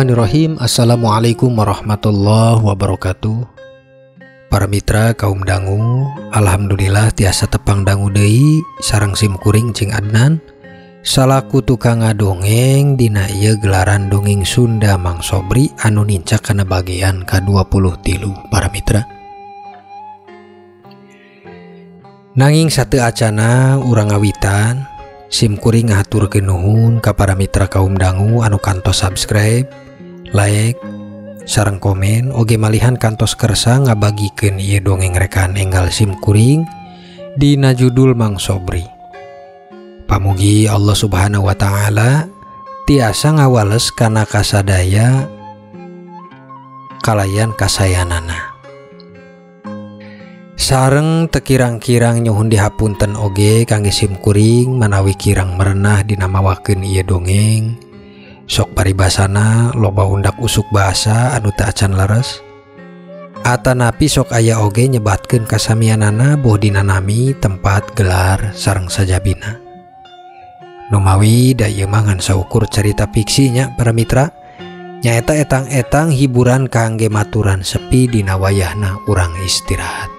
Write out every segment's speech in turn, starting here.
Bismillahirrahmanirrahim. Assalamualaikum warahmatullahi wabarakatuh. Para mitra kaum dangu, alhamdulillah tiasa tepang dangu deui sareng sim kuring Cing Adnan salaku tukang ngadongeng dina ieu gelaran dongeng Sunda Mang Sobri anu nincak kana bagian ka-23 para mitra. Nanging sateu acana urang ngawitan, sim kuring ngahaturkeun nuhun ka para mitra kaum dangu anu kantos subscribe, like, sareng komen, oge malihan kantos kersa ngabagikeun ieu dongeng rekaan enggal sim kuring dina judul Mang Sobri. Pamugi Allah Subhanahu wa taala tiasa ngawales kana kasadaya kalayan kasayanana. Sareng tekirang-kirang nyuhun dihapunten oge kangge sim kuring manawi kirang merenah dina mawakeun ieu dongeng. Sok paribasana loba undak usuk bahasa anu teu acan leres. Atanapi sok aya oge nyebatkeun kasamianana boh dina nami, tempat, gelar sareng sajabina. Numawi da ieu mah ngan saukur carita fiksi nya para mitra. Nyaeta etang-etang hiburan kangge maturan sepi dina wayahna urang istirahat.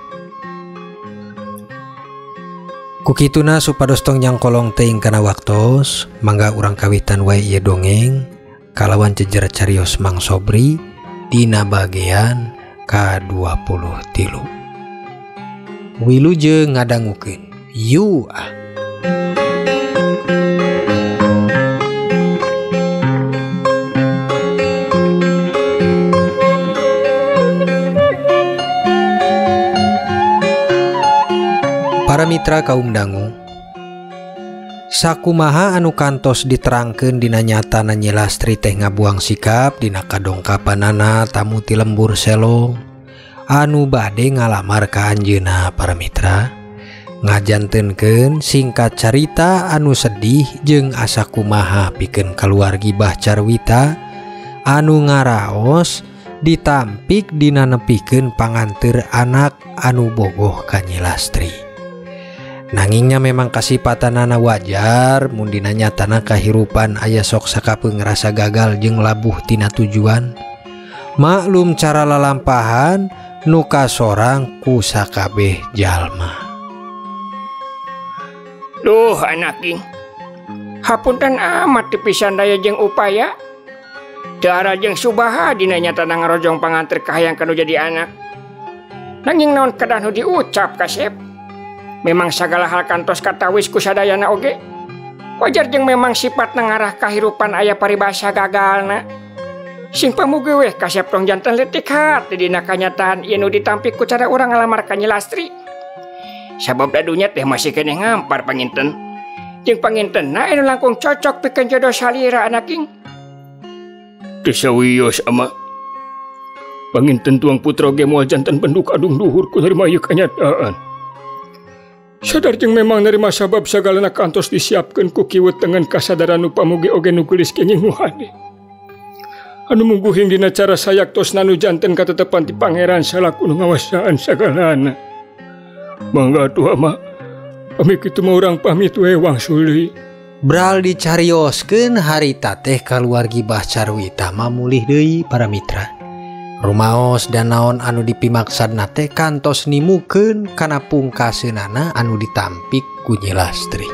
Kukituna supados tong nyangkolong teuing kana waktos, mangga urang kawitan wae ieu dongeng kalawan jejer carios Mang Sobri dina bagian ka-23. Wilujeng ngadangukeun. Yu ah. Para mitra kaum dangu, sakumaha anu kantos diterangkeun dina nyatana Nyi Lastri teh ngabuang sikap dina kadongkapanana tamu ti lembur selong anu bade ngalamar ka anjeunna. Para mitra, ngajantenkeun singkat carita anu sedih jeung asa kumaha pikeun kaluargi Bah Carwita anu ngaraos ditampik dina nepikeun panganteur anak anu bogoh ka Nyi Lastri. Nangingnya memang kasipatanana wajar mun dina nyatana kahirupan aya sok sakapeung ngerasa gagal jeung labuh tina tujuan. Maklum cara lalampahan nu kasorang ku sakabeh jalma. Duh anak ing, hapunten amat pisan daya jeung upaya. Teu ara jeung subaha dina nyatana ngarojong panganteur kahayang kanu jadi anak. Nanging naon kedah nu diucap kasep. Memang sagala hal kantos katawis ku sadayana oge. Wajar jeung memang sifat ngarah kahirupan aya paribasa gagalna. Sing pamugi weh kasep tong janten leutik hati dina kanyataan ieu nu ditampik ku cara urang ngalamar ka Nyi Lastri. Sabab da dunya teh masih keneh ngampar panginten. Jeung pangintenna anu langkung cocok pikeun jodoh salira anak ing. Teu sawios ama. Panginten tuang putra ge moal janten penduk adung luhur ku narima ieu kanyataan. Sadar jeung memang nerima sabab sagalana kantos disiapkeun ku kiwet tengen kasadaran nu pamugi oge nu geulis kenging nu hade. Anu mungguhing dina cara sayaktosna nu janten katetepan ti pangeran salaku nu ngawasaan sagalana. Mangga atuh ama, pami kitu mah urang pamit we wangsul deui. Bral dicarioskeun harita teh kaluargi Bah Carwita mah mulih deui para mitra. Rumaos dan naon anu dipimaksadna teh kantos nimukeun kana pungkaseunana anu ditampik ku Nyi Lastri.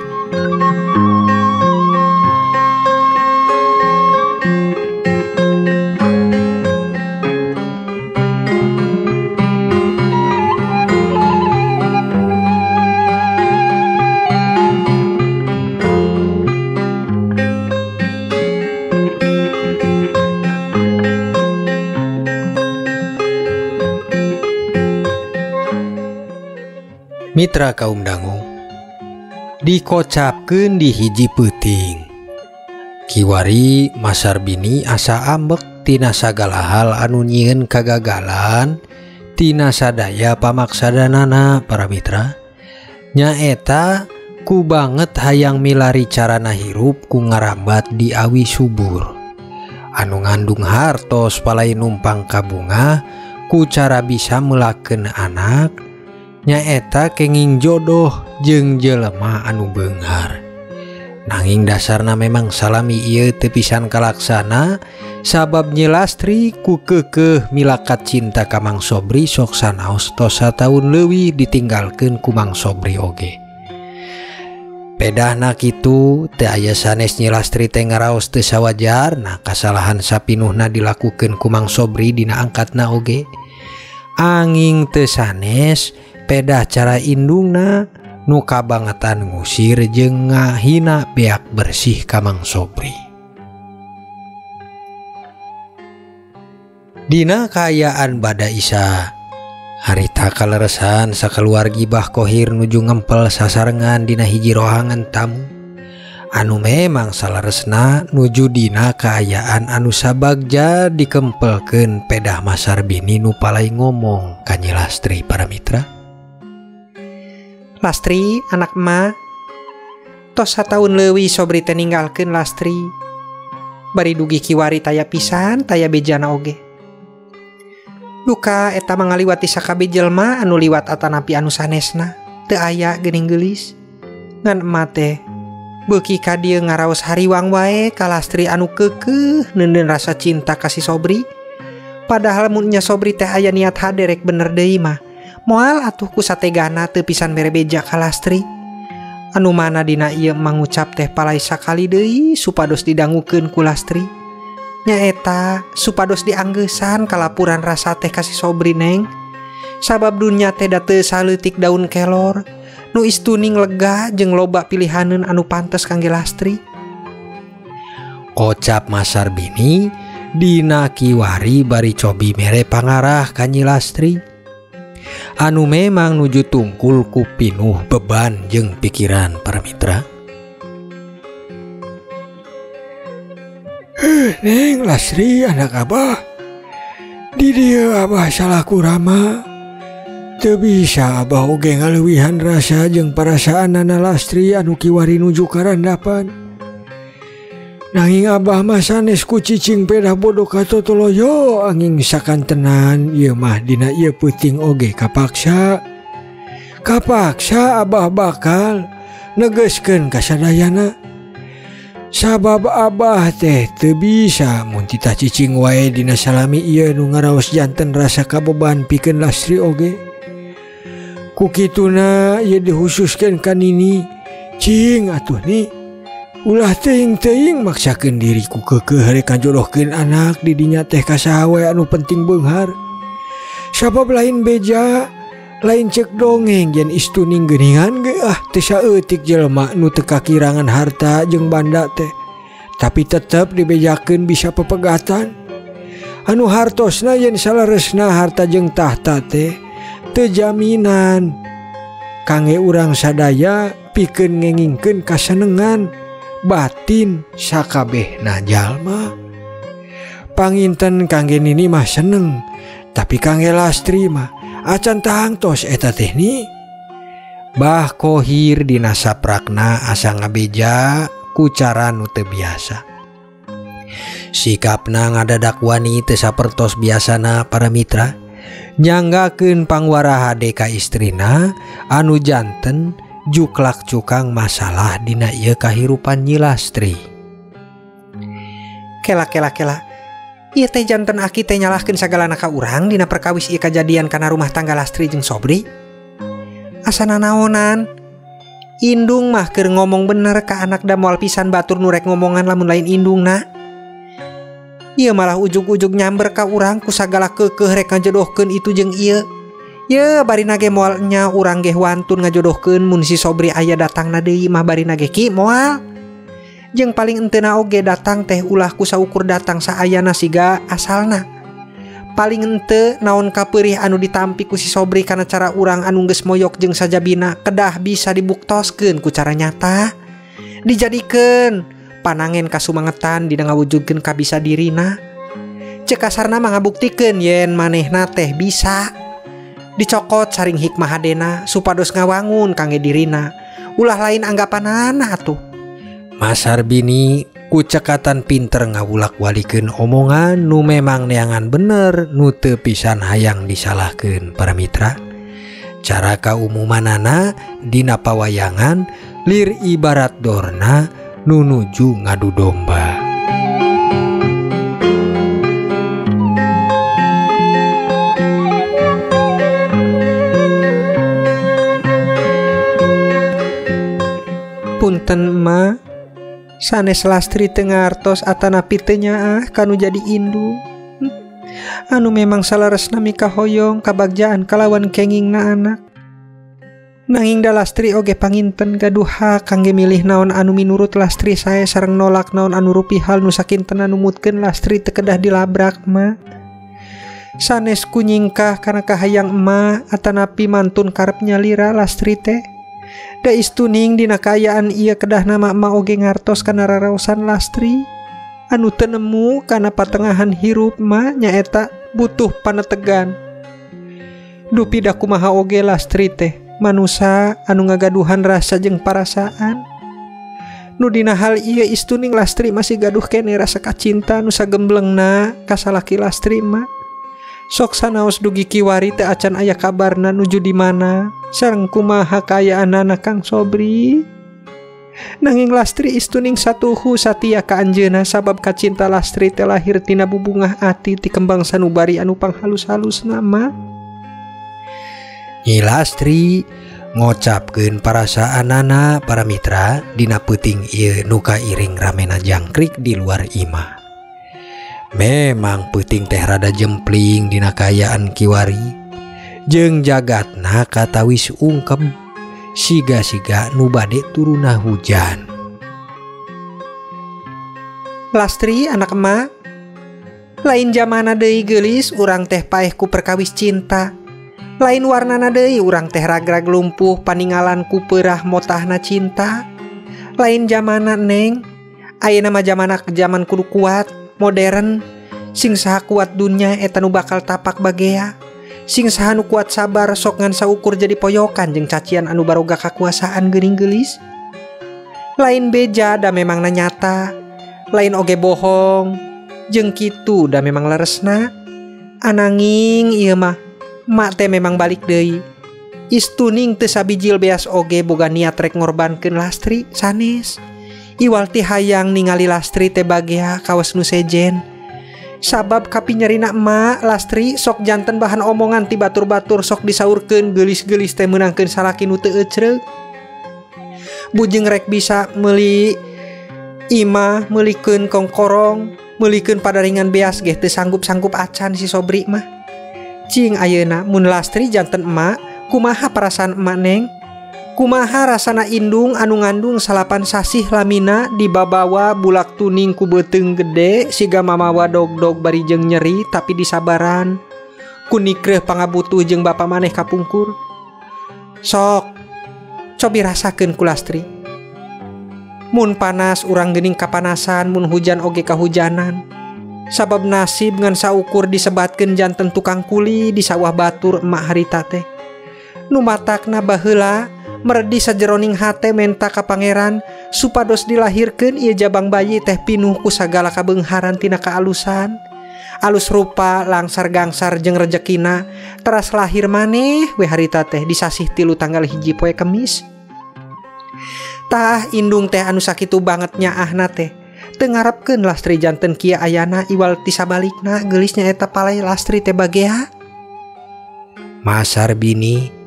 Mitra kaum dangu, dikocapkeun di hiji peuting. Kiwari Masar bini asa ambek tina sagala hal anu nyieun kagagalan tina sadaya pamaksadanana para mitra. Nyaeta ku banget hayang milari carana hirup ku ngarambat di awi subur. Anu ngandung hartos palai numpang kabunga ku cara bisa melakeun anak. Nyaeta kenging jodoh jeung jelema anu beunghar. Nanging dasarna memang salami ieu teu pisan kalaksana Sabab Nyi Lastri ku keukeuh milakat cinta ka Mang Sobri sok sanaos tos sataun leuwih ditinggalkeun ku Mang Sobri oge. Pedahna kitu teu aya sanes Nyi Lastri teh ngaraos teu sawajarna kasalahan sapinuhna dilakukeun ku Mang Sobri dina angkatna oge. Anging teu sanes pedah cara indungna nu kabangetan ngusir jeung ngahina beak bersih ka Mang Sobri. Dina kaayaan bada Isa harita kaleresan sakaluargi Bah Kohir nuju ngempel sasarengan dina hiji rohangan tamu anu memang saleresna nuju dina kaayaan anu sabagja dikempelkeun pedah Masar Bini nu palai ngomong ka Nyi Lastri para mitra. Lastri anak emak, tos sataun leuwih Sobri teh ninggalkeun Lastri. Bari dugi kiwari taya pisan taya bejana oge. Duka eta mangaliwati sakabeh jelma anu liwat atanapi anu sanesna teu aya geuning geulis. Ngan emak teh beuki ka dieu ngaraos hariwang wae ka Lastri anu keukeuh neundeun rasa cinta ka si Sobri. Padahal mun nya Sobri teh aya niat hade rek bener deui mah moal atuh ku sategana teu pisan mere beja ka Lastri. Anu mana dina ieu mangucap teh palai sakali deui supados didangukeun ku Lastri. Nyaeta supados dianggeusan kalapuran rasa teh ka si Sobri neng. Sabab dunya teh da teu saleutik daun kelor nu istuning lega jeung loba pilihaneun anu pantes kangge Lastri. Kocap Masar Bini dina kiwari bari cobi mere pangarah ka Nyi Lastri anu memang nuju tungkul ku pinuh beban jeung pikiran para mitra. Neng Lastri anak abah, di dieu abah salaku rama. Teu bisa abah oge ngaleuwihan rasa jeung perasaanana Lastri anu kiwari nuju karandapan. Nanging abah mah sanes ku cicing pedah bodoh katotoloyo anging sakantenan ieu mah dina ieu peuting oge kapaksa. Kapaksa abah bakal negeskeun kasadayana. Sabab abah teh teu bisa mun titah cicing wae dina salami ieu nu ngaraos janten rasa kabeban pikeun Lastri oge. Ku kituna ieu dihususkeun ka nini, cing atuh ni. Ulah teuing-teuing maksakeun diri ku keukeuh rek ngajodohkeun anak di dinya teh ka saha wae anu penting beunghar. Sabab lain beja, lain cek dongeng yen istuning geuningan ge ah teu saeutik jelema nu teu kakirangan harta jeung banda teh. Tapi tetep dibejakeun bisa pepegatan. Anu hartosna yen saleresna harta jeung tahta teh teu jaminan kangge urang sadaya pikeun ngengingkeun kasenengan batin sakabehna jalma. Panginten kangge nini mah seneng, tapi kangge Lastri mah acan tangtos eta teh ni. Bah Kohir dina saprakna asa ngabeja ku cara nu teu biasa. Sikapna ngadadak wani teu sapertos biasana para mitra. Nyanggakeun pangwara hade ka istrina anu janten juklak cukang masalah dina ieu kahirupan Nyi Lastri. Kela kela kela. Ieu teh janten aki teh nyalahkeun sagalana ka urang dina perkawis ieu kajadian kana rumah tangga Lastri jeung Sobri. Asana naonan? Indung mah keur ngomong bener ka anak da moal pisan batur nu rek ngomongan lamun lain indungna. Ieu malah ujug-ujug nyamber ka urang ku sagala keukeuh rek ngajodohkeun itu jeung ieu. Ye barina ge moal nya urang ge wantun ngajodohkeun mun si Sobri aya datangna deui mah barina ge ki moal. Jeung paling enteuna oge datang teh ulah ku saukur datang saayana siga asalna. Paling ente naon kapeurih anu ditampi ku si Sobri kana cara urang anu geus moyok jeung sajabina kedah bisa dibuktoskeun ku cara nyata. Dijadikeun panangen kasumangetan dina ngawujudkeun kabisa dirina. Ceuk kasarna mah ngabuktikeun yen manehna teh bisa. Dicokot saring hikmah hadena supados ngawangun kangge dirina. Ulah lain anggapanana atuh. Masar Bini ku cekatan pinter ngawulak-walikeun omongan nu memang neangan bener nu teu pisan hayang disalahkeun para mitra. Cara kaumumanana dina pawayangan lir ibarat dorna nu nuju ngadu domba. emak. Sanes Lastri teu ngartos atanapi teu nyaah kanu jadi indung. Anu memang saleresna mikahoyong kabagjaan kalawan kengingna anak. Nanging da Lastri oge panginten gaduh hak kangge milih naon anu minurut Lastri sae sareng nolak naon anu rupi hal nu sakintena numutkeun Lastri teu kedah dilabrak ma. Sanes kunyingkah kana kahayang emak atanapi mantun karep nyalira Lastri teh. Da istuning dina kaayaan ieu kedah nama emak oge ngartos kana raraosan Lastri. Anu teu nemu kana patengahan hirup ma nyaeta butuh panetegan. Dupi da kumaha oge Lastri teh manusa anu ngagaduhan rasa jeung parasaan. Nu dina hal ieu istuning Lastri masih gaduh kene rasa kacinta nu sagemblengna ka salaki Lastri ma. Sok sanaos dugi kiwari teu acan aya kabarna nuju di mana sareng kumaha kaayaanana Kang Sobri. Nanging Lastri istuning satuhu satia ka anjeunna sabab kacinta Lastri teh lahir tina bubungah ati ti kembang sanubari anu panghalus-halusna ma. Nyi Lastri ngocapkeun parasaanana para mitra dina peuting ieu nu kairing ramena jangkrik di luar imah. Memang peuting teh rada jempling dina kaayaan kiwari jeung jagatna katawis ungkep siga-siga nu bade turuna hujan. Lastri anak emak, lain jamana deui geulis urang teh paeh ku perkawis cinta. Lain warnana deui urang teh ragrag lumpuh paningalan ku peurah motahna cinta. Lain jamana neng, ayeuna mah jamana jaman kudu kuat, modern. Sing saha kuat dunya eta nu bakal tapak bagea. Sing saha nu kuat sabar sok ngan saukur jadi poyokan jeung cacian anu baroga kakuasaan geuning geulis. Lain beja da memangna nyata, lain oge bohong, jeung kitu da memang leresna. Ananging ieu mah mak teh memang balik deui. Istuning teu sabijil beas oge boga niat rek ngorbankeun Lastri sanes. Iwal ti hayang ningali Lastri teh bagea kawas nu sejen. Sabab kapinyerina emak Lastri sok janten bahan omongan ti batur-batur sok disaurkeun geulis-geulis teh meunangkeun salaki nu teu ecreug. Bujeng rek bisa meuli imah, meulikeun kongkorong, meulikeun padaringan beas geh teu sanggup-sanggup acan si Sobri mah. Cing ayeuna mun Lastri janten emak, kumaha perasaan emak neng? Kumaha rasana indung anu ngandung 9 sasih lamina dibabawa bulak tuning ku beuteung gede siga mamawa dog-dog bari jeung nyeri tapi disabaran ku nikreuh pangabutuh jeung bapa maneh kapungkur. Sok cobi rasakeun ku Lastri. Mun panas urang geuning kapanasan, mun hujan oge kahujanan. Sabab nasib ngan saukur disebatkeun janten tukang kuli di sawah batur emak harita teh. Nu matakna baheula meredi sajeroning hate menta ka pangeran supados dilahirkeun ieu jabang bayi teh pinuh ku sagala kabeungharan tina kaalusan. Alus rupa langsar gangsar jeung rejekina teras lahir maneh we harita teh di sasih 3 tanggal 1 poe Kemis. Tah indung teh anu sakitu banget nyaahna teh teu ngarepkeun Lastri janten kieu ayana iwal ti sabalikna geulisnya eta palai Lastri teh bagea. Masar bini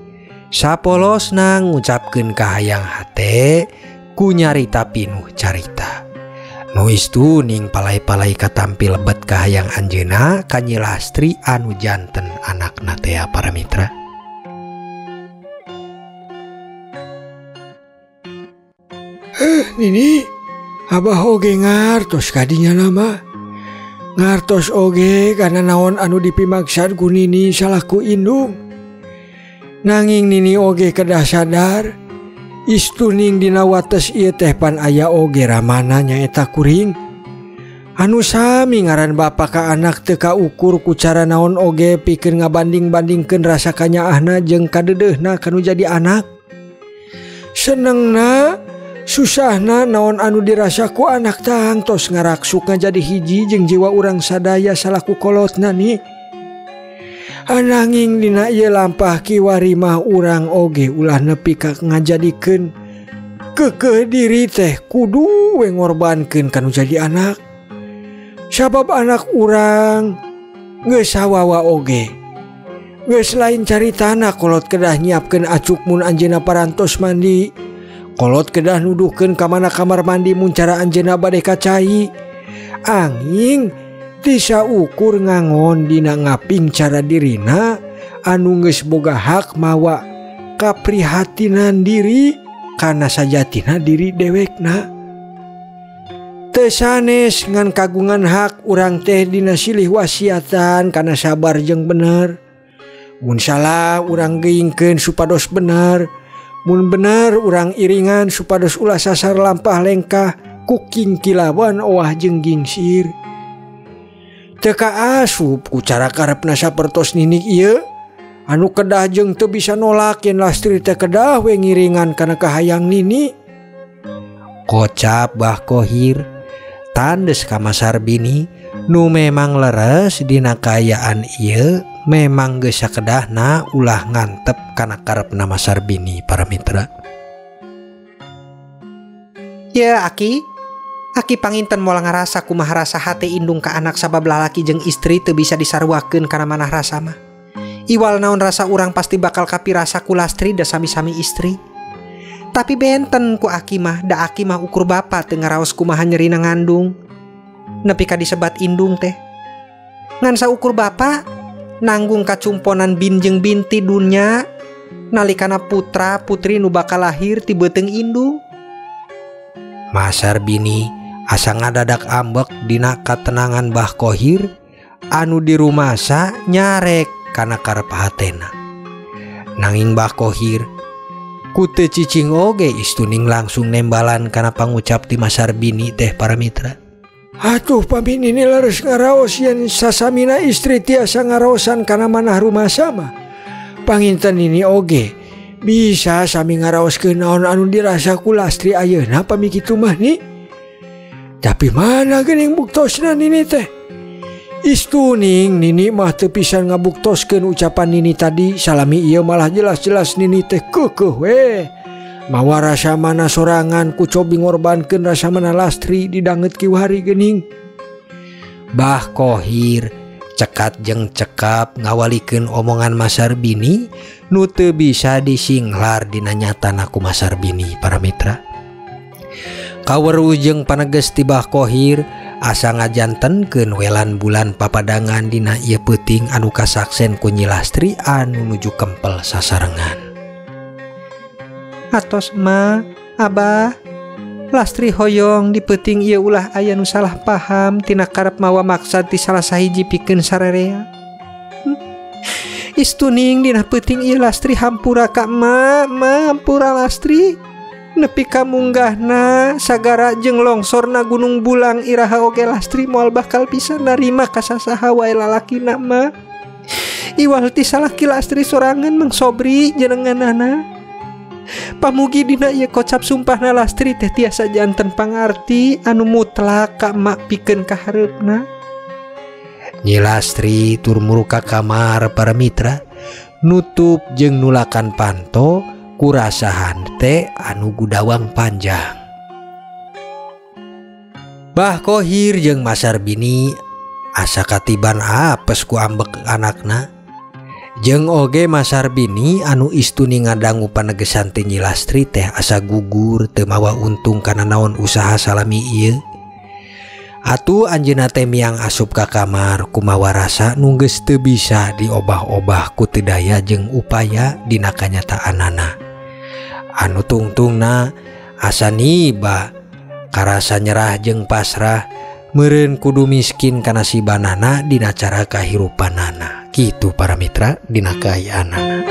sapolosna ngucapkeun kahayang hate ku nyarita pinuh carita. Nu istuning palai-palai katampi lebet kahayang anjeunna ka Nyi Lastri anu janten anakna tea para mitra. Nini, abah oge ngartos kadinya nama. Ngartos oge karena naon anu dipimaksad ku Nini salaku indung. Nanging Nini oge kedah sadar istuning dina wates ieu teh pan aya oge ramana nyaeta kuring. Anu sami ngaran bapa ka anak teu kaukur ku cara naon oge pikeun ngabanding-bandingkeun rasa kanyaahna jeung kadeudeuhna kanu jadi anak. Senengna susahna naon anu dirasa ku anak tangtos ngaraksuk ngajadi hiji jeung jiwa urang sadaya salaku kolotna ni. Ananging dina ieu lampah kiwari mah urang oge ulah nepi ka ngajadikeun keukeuh diri teh kudu we ngorbankeun kanu jadi anak. Sabab anak urang geus sawawa oge. Geus lain caritana kolot kedah nyiapkeun acuk mun anjeunna parantos mandi. Kolot kedah nuduhkeun ka mana kamar mandi mun cara anjeunna bade ka cai. Anging tisa ukur ngangon dina ngaping cara dirina anu geus boga hak mawa kaprihatinan diri kana sajatina diri dewekna. Teu sanes ngan kagungan hak urang teh dina silih wasiatan kana sabar jeung bener. Mun salah urang geuingkeun supados bener, mun bener urang iringan supados ulah sasar lampah lengkah kuking kilawan owah jeung gingsir. Teu kaasup ku cara karepna sapertos Nini ieu anu kedah jeung teu bisa nolak yen Lastri teh kedah we ngiringan kana kahayang Nini. Kocap Bah Kohir tandes ka Mas Sarbini nu memang leres dina kaayaan ieu memang geus sakedahna ulah ngantep kana karepna Mas Sarbini para mitra. Ya aki, aki panginten moal ngarasa kumaha rasa hate indung ka anak sabab lalaki jeung istri teu bisa disaruakeun kana manah rasa mah. Iwal naon rasa urang pasti bakal kapirasa ku Lastri da sami-sami istri. Tapi benten ku aki mah, da aki mah ukur bapa teu ngaraos kumaha nyerina ngandung. Nepi ka disebat indung teh. Ngan saukur bapa nanggung kacumponan bin jeung binti dunya nalikana putra putri nu bakal lahir ti beuteung indung. Mas Sarbini asa ngadadak ambek dina katenangan Bah Kohir anu dirumasa nyarek kana karep hatena. Nanging Bah Kohir ku teu cicing oge istuning langsung nembalan kana pangucap ti Mas Sarbini teh para mitra. Atuh pami Nini leres ngaraos yen sasamina istri tiasa ngaraosan kana manah rumasa mah. Panginten Nini oge bisa sami ngaraoskeun naon anu dirasa ku Lastri ayeuna pami kitu mah ni. Tapi mana geuning buktosna Nini teh? Istuning Nini mah teu pisan ngabuktoskeun ucapan Nini tadi, salami ieu malah jelas-jelas Nini teh keukeuh we. Mawa rasa mana sorangan ku cobi ngorbankeun rasa mana Lastri didanget kiwari geuning. Bah Kohir cekat jeung cekap ngawalikeun omongan Mas Sarbini nu teu bisa disinglar dina nyatana ku Mas Sarbini para mitra. Kaweruh jeung paneges ti Bah Kohir asa ngajantenkeun welan bulan papadangan dina ieu peuting anu kasaksen ku Nyi Lastri anu nuju kempel sasarengan. Atos ma, abah, Lastri hoyong di peuting ieu ulah aya nu salah paham tina karep mawa maksad ti salah sahiji pikeun sarerea. Istuning dina peuting ieu Lastri hampura ka ma, ma hampura Lastri. Nepi ka munggahna sagara jeung longsorna Gunung Bulang iraha oge Lastri moal bakal bisa narima ka sasaha wae lalakina ma. Iwal ti salaki Lastri sorangan Mang Sobri jenenganana. Pamugi dina ieu kocap sumpahna Lastri teh tiasa janten pangarti anu mutlak ka mak pikeun ka hareupna. Nyi Lastri tur muruk ka kamar para mitra nutup jeung nulakan panto kurasahan teh anu gudawang panjang. Bah Kohir jeung Mas Sarbini asa katiban apes ku ambek anakna. Jeung oge Mas Sarbini anu istuni ngadangu panegesan ti Nyi Lastri teh asa gugur teu mawa untung kana naon usaha salami ieu. Atuh anjeunna teh miang asup ka kamar kumawa rasa nu geus teu bisa diobah-obah ku teu daya jeung upaya dina kanyataanana. Anu tungtungna asa niba karasa nyerah jeung pasrah meureun kudu miskin kana sibanana dina cara kahirupanana. Kitu para mitra dina kaayaanana.